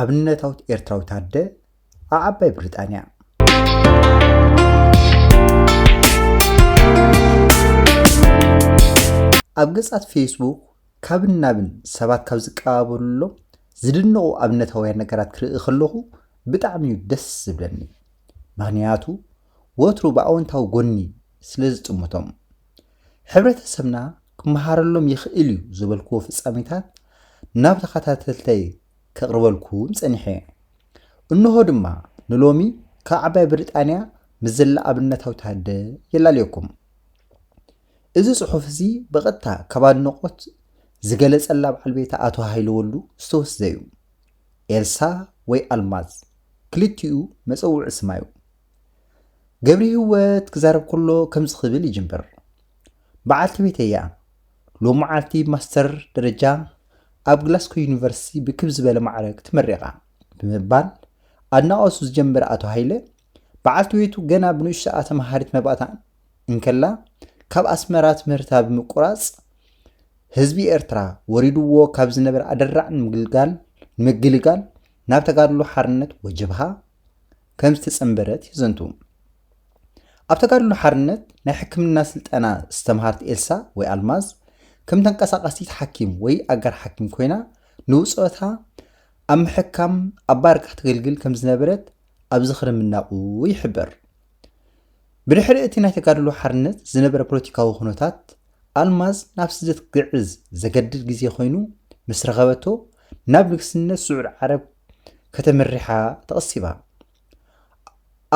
ኣብነታዊት ኤርትራዊት ኣደ ኣብ ዓባይ ብሪጣንያ። ኣብ ገጻት ፌስቡክ ካብን ናብን ሰባት ካብ ዝቀባበሉሎም ዝድነቑ ኣብነታውያን ነገራት ክርኢ ከለኹ ብጣዕሚ እዩ ደስ ዝብለኒ። ምኽንያቱ ወትሩ ብኣወንታዊ ጎኒ ስለ ዝጥምቶም። ሕብረተሰብና ክመሃረሎም ይኽእል እዩ ዝበልክዎ ፍጻሜታት ናብ ተኸታተልተይ ከቕርበልኩም ጸኒሐ። እንሆ ድማ ንሎሚ ካብ ዓባይ ብሪጣንያ ምስ ዘላ ኣብነታዊት ኣደ የላልየኩም። እዚ ጽሑፍ እዚ ብቐጥታ ካብ ኣድናቖት ዝገለጸላ በዓል ቤታ ኣቶ ሃይለ ወልዱ ዝተወስደ እዩ። ኤልሳ ወይ ኣልማዝ ክልቲኡ መጸውዒ ስማ እዩ። ገብሪ ህይወት ክዛረብ ከሎ ከምዚ ክብል ይጅምር። በዓልቲ ቤተይ እያ። ሎም መዓልቲ ማስተር ደረጃ ኣብ ግላስኮ ዩኒቨርሲቲ ብክብ ዝበለ ማዕረግ ተመሪቓ ብምባል ኣድናቖቱ ዝጀመረ ኣቶ ሃይለ፣ በዓልቲ ቤቱ ገና ብንእሽቶኣ ተምሃሪት መባእታ እንከላ ካብ ኣስመራ ትምህርታ ብምቁራጽ ህዝቢ ኤርትራ ወሪድዎ ካብ ዝነበረ ኣደራዕ ንምግልጋል ንምግልጋል ናብ ተጋድሎ ሓርነት ወጀብሃ ከም ዝተጸንበረት የዘንቱ። ኣብ ተጋድሎ ሓርነት ናይ ሕክምና ስልጠና ዝተምሃረት ኤልሳ ወይ ኣልማዝ ከም ተንቀሳቃሲት ሓኪም ወይ ኣጋር ሓኪም ኮይና ንውጽኦታ ኣብ ምሕካም ኣብ ባርካ ተገልግል ከም ዝነበረት ኣብ ዝኽሪ ምናቑ ይሕበር። ብድሕሪ እቲ ናይ ተጋድሎ ሓርነት ዝነበረ ፖለቲካዊ ኩነታት ኣልማዝ ናብ ስደት ክትግዕዝ ዘገድድ ግዜ ኮይኑ ምስ ረኸበቶ ናብ ንግስነት ስዑድ ዓረብ ከተምርሓ ተቐሲባ።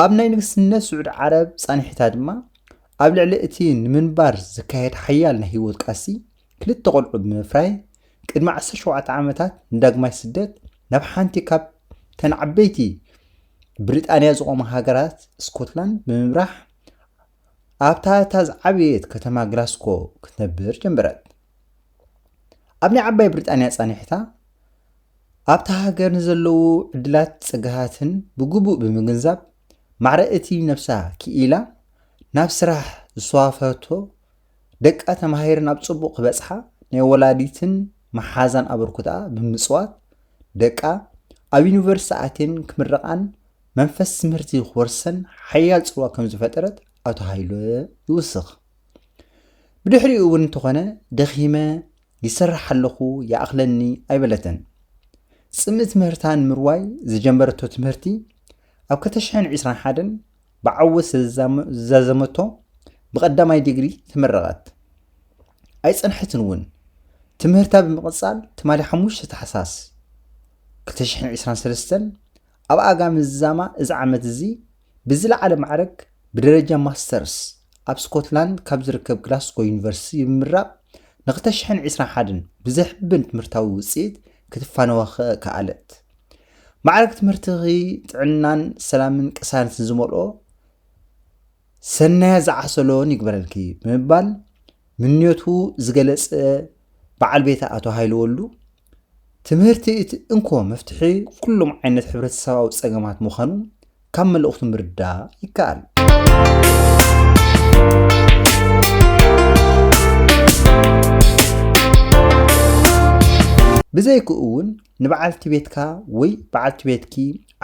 ኣብ ናይ ንግስነት ስዑድ ዓረብ ጻንሒታ ድማ ኣብ ልዕሊ እቲ ንምንባር ዝካየድ ሓያል ናይ ህይወት ቃልሲ ክልተ ቆልዑ ብምፍራይ ቅድሚ ዓሰርተ ሸውዓተ ዓመታት ንዳግማይ ስደት ናብ ሓንቲ ካብ ተን ዓበይቲ ብሪጣንያ ዝቖማ ሃገራት ስኮትላንድ ብምምራሕ ኣብታ እታ ዝዓበየት ከተማ ግላስኮ ክትነብር ጀመረት። ኣብ ናይ ዓባይ ብሪጣንያ ጻንሒታ ኣብታ ሃገር ንዘለዉ ዕድላት ጸጋታትን ብግቡእ ብምግንዛብ ማዕረ እቲ ነብሳ ክኢላ ናብ ስራሕ ዝሰዋፈቶ ደቃ ተማሂረን ኣብ ጽቡቕ ክበጽሓ ናይ ወላዲትን መሓዛን ኣበርኩታ ብምጽዋት ደቃ ኣብ ዩኒቨርሲቲ ኣትየን ክምረቓን መንፈስ ትምህርቲ ክወርሰን ሓያል ጽልዋ ከም ዝፈጠረት ኣቶ ሃይለ ይውስኽ። ብድሕሪኡ እውን እንተኾነ ደኺመ ይሰርሕ ኣለኹ ይኣኽለኒ ኣይበለትን። ጽምኢ ትምህርታ ንምርዋይ ዝጀመረቶ ትምህርቲ ኣብ ክልተ ሽሕን ዕስራን ሓደን ብዓወት ዝዛዘመቶ ብቐዳማይ ዲግሪ ተመረቐት። ኣይጸንሐትን እውን ትምህርታ ብምቕጻል ትማሊ ሓሙሽተ ታሕሳስ ክልተ ሽሕን ዕስራን ሰለስተን ኣብ ኣጋ ምዝዛማ እዚ ዓመት እዚ ብዝለዓለ ማዕረግ ብደረጃ ማስተርስ ኣብ ስኮትላንድ ካብ ዝርከብ ግላስኮ ዩኒቨርሲቲ ብምምራቕ ን ክልተ ሽሕን ዕስራን ሓደን ብዘሕብን ትምህርታዊ ውጽኢት ክትፋነወ ከኣለት። ማዕረግ ትምህርትኺ ጥዕናን ሰላምን ቅሳነትን ዝመልኦ ሰናያት ዝዓሰሎን ይግበረልኪ ብምባል ምንዮቱ ዝገለጸ በዓል ቤታ ኣቶ ሃይለ ወልዱ ትምህርቲ እቲ እንኮ መፍትሒ ኩሎም ዓይነት ሕብረተሰባዊ ጸገማት ምዃኑ ካብ መልእኽቱ ምርዳእ ይከኣል። ብዘይክኡ እውን ንበዓልቲ ቤትካ ወይ በዓልቲ ቤትኪ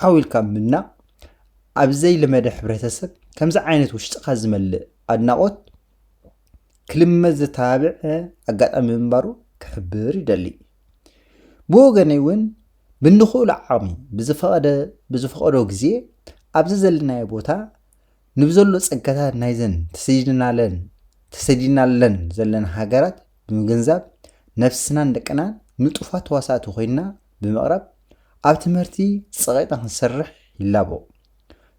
ዓው ኢልካ ምድናቕ ኣብ ዘይለመደ ሕብረተሰብ ከምዚ ዓይነት ውሽጥኻ ዝመልእ ኣድናቖት ክልመድ ዘተባብዐ ኣጋጣሚ ምንባሩ ክሕብር ይደሊ። ብወገነይ እውን ብንኽእሎ ዓቕሚ ብዝፈቐደ ብዝፈቐዶ ግዜ ኣብዚ ዘለናዮ ቦታ ንብዘሎ ጸጋታት ናይዘን ተሰዲድናለን ተሰዲድናለን ዘለና ሃገራት ብምግንዛብ ነብስናን ደቅናን ንጡፋት ተዋሳእቲ ኮይንና ብምቕራብ ኣብ ትምህርቲ ጸቒጥና ክንሰርሕ ይላቦ።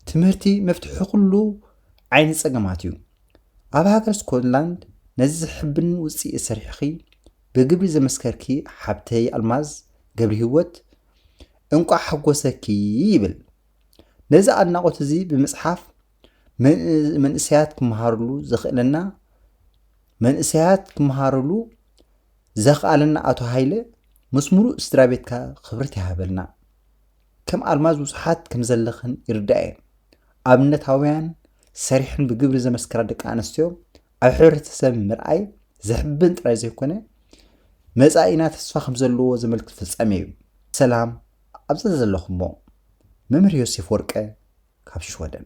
ትምህርቲ መፍትሒ ኩሉ ዓይነት ጸገማት እዩ። ኣብ ሃገር ስኮትላንድ ነዚ ዘሕብን ውጽኢት ሰሪሕኺ ብግብሪ ዘመስከርኪ ሓብተይ ኣልማዝ ገብረሂወት እንቋዕ ሓጎሰኪ ይብል። ነዚ ኣድናቖት እዚ ብምጽሓፍ መን- መንእሰያት ክመሃርሉ ዘኽእለና መንእሰያት ክመሃርሉ ዘኽኣለና ኣቶ ሃይለ ምስ ሙሉእ ስድራ ቤትካ ክብረት ይሃበልና። ከም ኣልማዝ ብዙሓት ከም ዘለኽን ይርዳእ እየ። ኣብነታውያን ሰሪሐን ብግብሪ ዘመስከራ ደቂ ኣንስትዮ ኣብ ሕብረተሰብ ምርኣይ ዘሕብን ጥራይ ዘይኮነ መጻኢና ተስፋ ከም ዘለዎ ዘመልክት ፍጻሜ እዩ። ሰላም ኣብዚ ዘለኹሞ መምህር ዮሴፍ ወርቀ ካብ ሽወደን።